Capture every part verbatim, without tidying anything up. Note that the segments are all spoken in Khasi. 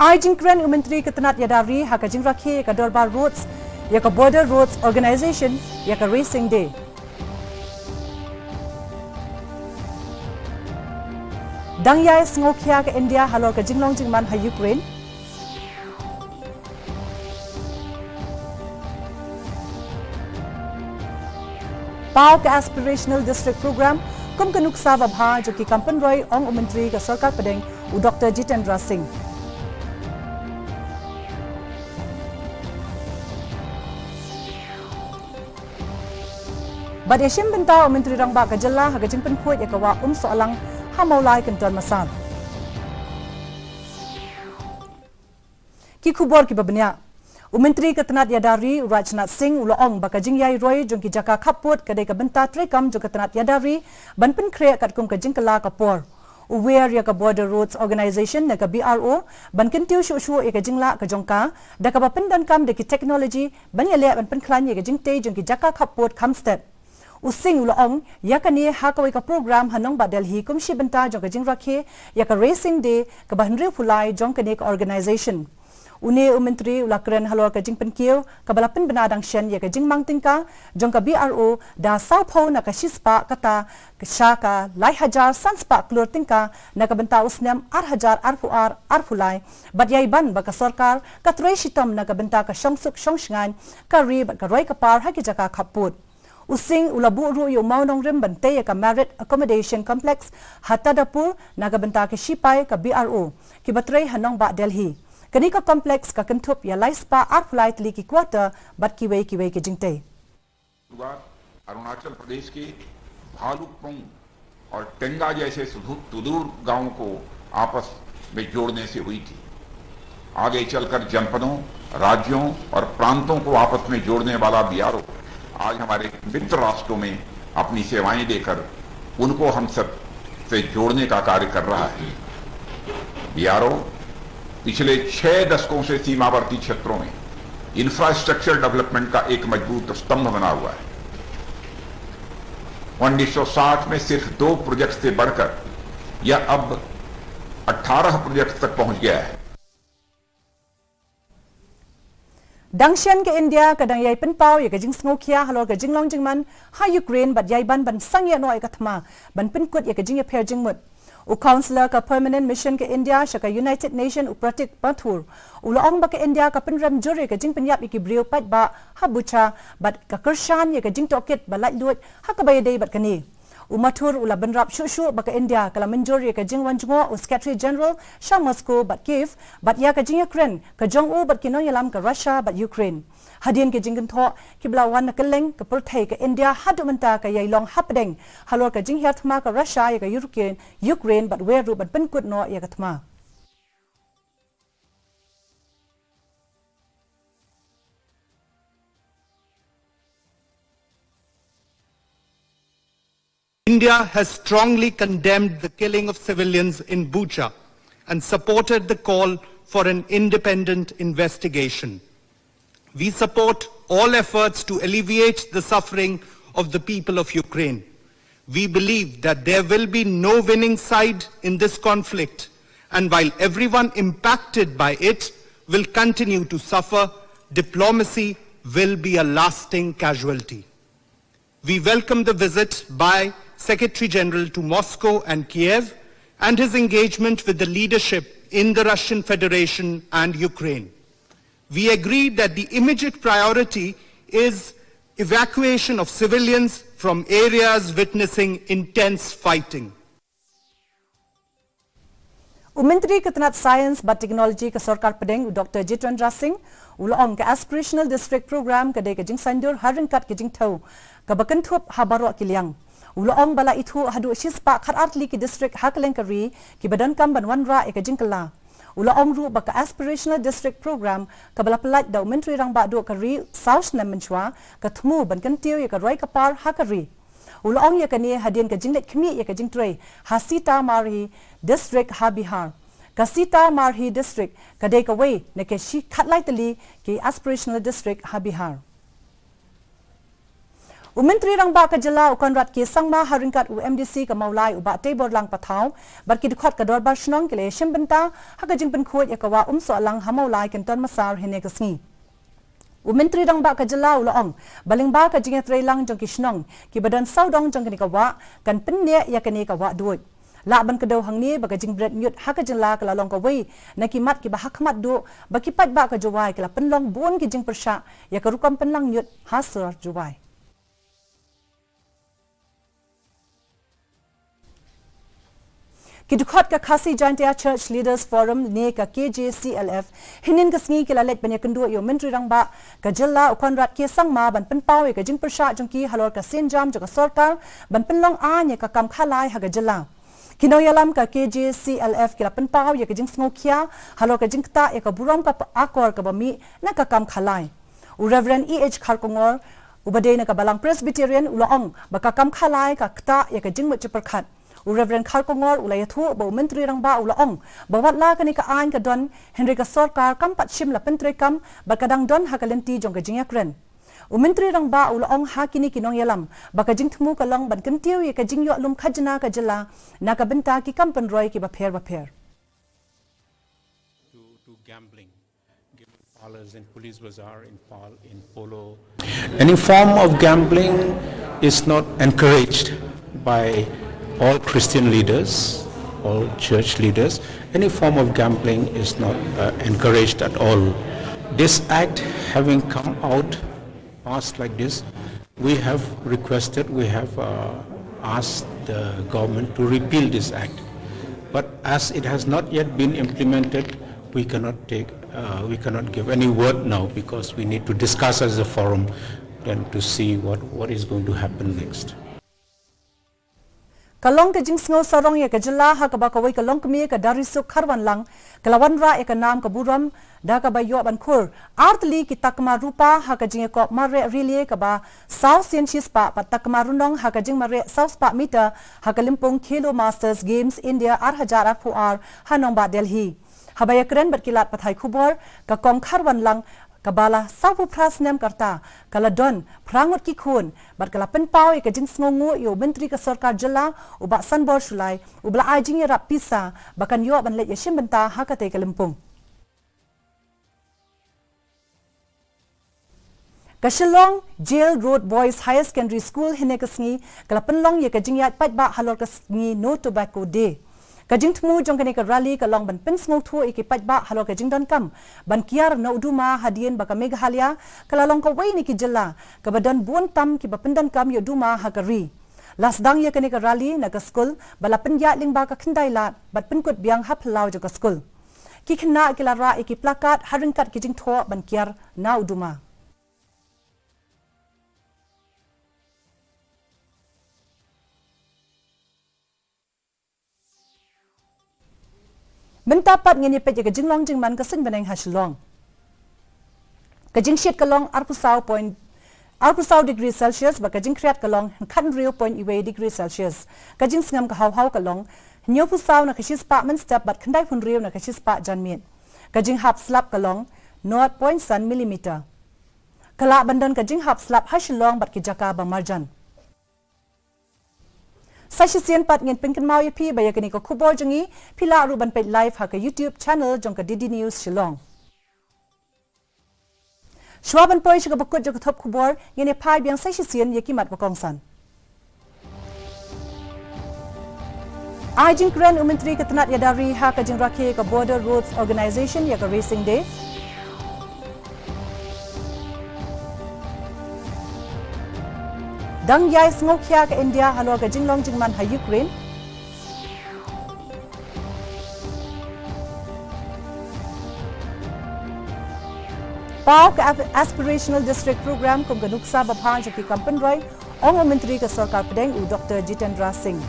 Ai jingkren u Myntri ka tnat ïada ri ha ka jingrakhe ïa ka Dorbar Roads, ïa ka Border Roads Organisation, ïa ka Racing Day. Dang ïai sngewkhia ka India halor ka jinglong jingman ha Ukraine. Paw ka Aspirational District Programme kum ka nuksa babha jong ki kam pynroi, ong u Myntri ka Sorkar Pdeng u Doktor Jitendra Singh. Bad ïashim bynta u Myntri Rangbah ka Jylla ha ka jingpynkhuid ïa ka wah Umsohlang ha Mawlai Kynton Massar. Ki khubor kiba bniah. U Myntri ka tnat ïada ri u Rajnath Singh u la ong ba ka jingïairoi jong ki jaka khappud ka dei ka bynta treikam jong ka tnat ïada ri ban pynkhreh katkum ka jingkylla ka por. U wer ïa ka Border Roads Organisation ne ka B R O ban kyntiew shuh shuh ïa ka jinglah ka jong ka da kaba pyndonkam da ki technology ban ïaleh ban pynkhlaiñ ïa ka jingtei jong ki jaka khappud kham stet. U Singh u la ong ïa kane ha kawei ka program ha nongbah Delhi kum shi bynta jong ka jingrakhe ïa ka Racing Day kaba hynriewphew lai jong kane ka organisation. Une u Myntri u la kren halor ka jingpynkiew kaba la pynbna dang shen ïa ka jingmang tyngka jong ka B R O da sawphew na ka shispah kata sha ka lai hajar sanspah klur tyngka na ka bynta u snem ar hajar arphew ar arphew lai, bad ïai ban ba ka sorkar ka trei shitom na ka bynta ka shongsuk shongshngaiñ ka ri bad ka roi ka par ha ki jaka khappud. U Singh u la buh ruh ïa u mawnongrim ban tei ïa ka Marriott Accommodation Complex ha Tadapur na ka bynta ki shipai ka B R O kiba trei ha nongbah Delhi. Kane ka complex ka kynthup ïa lai spah arphew lai tylli ki quarter bad kiwei kiwei ki jingtei. शुरुआत अरुणाचल प्रदेश के भालुकपोंग और टेंगा जैसे सुदूर, सुदूर गांवों को आपस में जोड़ने से हुई थी। आगे चलकर जनपदों, राज्यों और प्रांतों को आपस में जोड़ने वाला बीआरओ आज हमारे मित्र राष्ट्रों में अपनी सेवाएं देकर उनको हम सब से जोड़ने का कार्य कर रहा है। बीआरओ पिछले छह दशकों से सीमावर्ती क्षेत्रों में इंफ्रास्ट्रक्चर डेवलपमेंट का एक मजबूत स्तंभ बना हुआ है। उन्नीस सौ साठ में सिर्फ दो प्रोजेक्ट से बढ़कर यह अब अठारह प्रोजेक्ट तक पहुंच गया है। Dang shen ka India ka dang ïai pynpaw ïa ka jingsngewkhia halor ka jinglong jingman ha Ukraine bad ïai ban ban sangeh noh ïa ka thma ban pynkut ïa ka jingïapher jingmut. U Councillor ka Permanent Mission ka India sha ka United Nation u Pratik Mathur u la ong ba ka India ka pynrem jur ïa ka jingpynïap ïa ki briew paidbah ha Bucha bad ka kyrshan ïa ka jingtohkit ba laitluid ha kaba ïadei bad kane. U Mathur u la bynrap shuh shuh ba ka India ka la mynjur ïa ka jingwan jngoh u Secretary General sha Moscow bad Kyiv bad ïa ka jingïakren ka jong u bad ki nongïalam ka Russia bad Ukraine. Hadien ka jingkynthoh kiba la wan na kylleng ka pyrthei, ka India haduh mynta ka ïai long hapdeng halor ka jinghiar thma ka Russia ïa ka Ukraine, Ukraine bad wer ruh ban pynkut noh ïa ka thma. India has strongly condemned the killing of civilians in Bucha and supported the call for an independent investigation. We support all efforts to alleviate the suffering of the people of Ukraine. We believe that there will be no winning side in this conflict, and while everyone impacted by it will continue to suffer, diplomacy will be a lasting casualty. We welcome the visit by Secretary General to Moscow and Kiev and his engagement with the leadership in the Russian Federation and Ukraine. We agree that the immediate priority is evacuation of civilians from areas witnessing intense fighting. U Myntri ka tnat Science bad Technology ka Sorkar Pdeng u Doktor Jitendra Singh u la ong ka Aspirational District Programme ka dei ka jingsaindur ha ryngkat ka jingthew kaba kynthup ha baroh ki liang. U la ong ba la ithuh haduh shispah khatar tylli ki district ha kylleng ka ri kiba donkam ban wanrah ïa ka jingkylla. U la ong ruh ba ka Aspirational District Programme kaba la pyllait da u Myntri Rangbah Duh ka ri saw snem mynshuwa ka thmu ban kyntiew ïa ka roi ka par ha ka ri. U la ong ïa kane hadien ka jingleit khmih ïa ka jingtrei ha Sitamarhi District ha Bihar. Ka Sitamarhi District ka dei kawei na ka shi khatlai tylli ki Aspirational District ha Bihar. U Myntri Rangbah ka Jylla u Conrad K Sangma ha ryngkat u M D C ka Mawlai u Bah Teiborlang Pathaw bad ki dkhot ka Dorbar Shnong ki la ïashim bynta ha ka jingpynkhuid ïa ka wah Umsohlang ha Mawlai Kynton Massar hynne ka sngi. U Myntri Rangbah ka Jylla u la ong ba lyngba ka jingïatreilang jong ki shnong kiba don sawdong jong kane ka wah kan pynneh ïa kane ka wah duid. Lah ban kdew hangne ba ka jingbret ñiut ha ka jylla ka la long kawei na ki mat kiba hakhmat duh ba ki paidbah ka Jowai ki la pynlong bun ki jingpyrshah ïa ka rukom pynlang ñiut ha sor Jowai. Ki dkhot ka Khasi Jaintia Church Leaders Forum ne ka K J C L F hynnin ka sngi ki la leit ban ïakynduh ïa u Myntri Rangbah ka Jylla u Conrad K Sangma ban pynpaw ïa ka jingpyrshah jong ki halor ka sienjam jong ka sorkar ban pynlong aiñ ïa ka kam khalai ha ka jylla. Ki nongïalam ka K J C L F ki la pynpaw ïa ka jingsngewkhia halor ka jingktah ïa ka burom ka akor kaba mih na ka kam khalai. U Reverend E H Kharkongor uba dei na ka Balang Presbyterian u la ong ba ka kam khalai ka ktah ïa ka jingmut jingpyrkhat. U Reverend Kharkongor u la ïathuh ba u Myntri Rangbah u la ong ba watla kane ka aiñ ka don hynrei ka sorkar kam pat shim la pyntreikam bad ka dang don ha ka lynti jong ka jingïakren. U Myntri Rangbah u la ong ha kine ki nongïalam ba ka jingthmu ka long ban kyntiew ïa ka jingïoh lum khajna ka jylla na ka bynta ki kam pynroi kiba pher bapher. To, to gambling, gaming parlors in Police Bazar, in Pal, in Polo. Any form of gambling is not encouraged by all Christian leaders, all church leaders. Any form of gambling is not uh, encouraged at all. This act having come out passed like this, we have requested, we have uh, asked the government to repeal this act. But as it has not yet been implemented, we cannot take, uh, we cannot give any word now because we need to discuss as a forum then to see what, what is going to happen next. Ka long ka jingsngew sarong ïa ka jylla ha kaba kawei ka longkmie ka Darisuk Kharwanlang ka la wanrah ïa ka nam ka burom da kaba ïoh ban khur artylli ki takma rupa ha ka jingïakop mareh relay kaba saw sien shispah pat takma rnong ha ka jingmareh saw spah meter ha ka lympung Khelo Masters Games India ar hajar arphew ar ha nongbah Delhi. Haba ïakren bad ki lad pathai khubor ka Kong Kharwanlang kaba la sawphew phra snem ka rta ka la don phra ngut ki khun bad ka la pynpaw ïa ka jingsngewnguh ïa u Myntri ka Sorkar Jylla u Bah Sanbor Shullai uba la ai jingïarap pisa ba kan ïoh ban leit ïashim bynta ha katei ka lympung. Ka Shillong Jail Road Boys Higher Secondary School hynne ka sngi ka la pynlong ïa ka jingïaid paidbah halor ka sngi No Tobacco Day. Ka jingthmu jong kane ka rally ka long ban pynsngewthuh ïa ki paidbah halor ka jingdonkam ban kiar na u duma hadien ba ka Meghalaya ka la long kawei na ki jylla kaba don bun tam kiba pyndonkam ïa u duma ha ka ri. La sdang ïa kane ka rally na ka skul bad la pynïaid lyngba ka khyndai lad bad pynkut biang ha phyllaw jong ka skul. Ki khynnah ki la rah ïa ki placard ha ryngkat ki jingthoh ban kiar na u duma. Mynta pat ngin ïa peit ïa ka jinglong jingman ka suiñ bneng ha Shillong. Ka jingshit ka long arphew saw point, arphew saw degree Celsius bad ka jingkhriat ka long khathynriew point wei degree Celsius. Ka jingsngem ka haw haw ka long hynñiewphew saw na ka shispah mynstep bad khyndaiphew hynriew na ka shispah janmiet. Ka jinghap slap ka long nought point san millimeter. Ka lah ban don ka jinghap slap ha Shillong bad ki jaka ba marjan. Sa shisien pat ngin pynkynmaw ïa phi ba ïa kane ka khubor jong ngi phi lah ruh ban peit live ha ka YouTube channel jong ka D D News Shillong. Shuwa ban poi sha kaba kut jong ka thop khubor ngin ïa phai biang sa shisien ïa ki mat ba kongsan. Ai jingkren u Myntri ka tnat ïada ri ha ka jingrakhe ka Border Roads Organisation ïa ka Racing Day. Dang ïai sngewkhia ka India halor ka jinglong jingman ha Ukraine. Paw ka Aspirational District Programme kum ka nuksa babha jong ki kam pynroi, ong u Myntri ka Sorkar Pdeng u Doctor Jitendra Singh.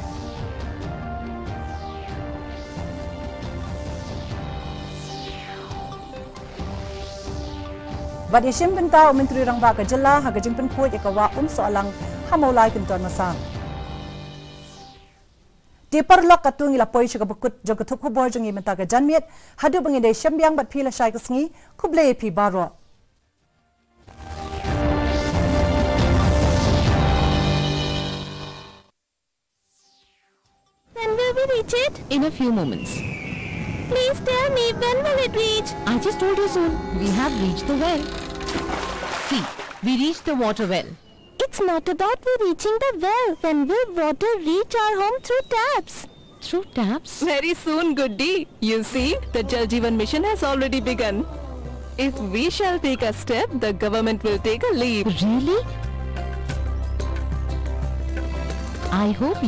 Bad ïashim bynta u Myntri Rangbah ka Jylla ha ka jingpynkhuid ïa ka wah Umsohlang ha Mawlai Kynton Massar. Te paralok, katto ngi la poi sha kaba kut jong ka thop khubor jong ngi mynta ka janmiet. Haduh ba ngin ïashem biang bad phi lashai ka sngi, khublei ïa phi baroh. Reach it? In a few moments. Please tell me, when will it reach? I just told you soon. We have reached the well. See, we reached the water well. It's not about we reaching the well. When will water reach our home through taps? Through taps? Very soon, Goody. You see, the Jal Jeevan Mission has already begun. If we shall take a step, the government will take a leap. Really? I hope you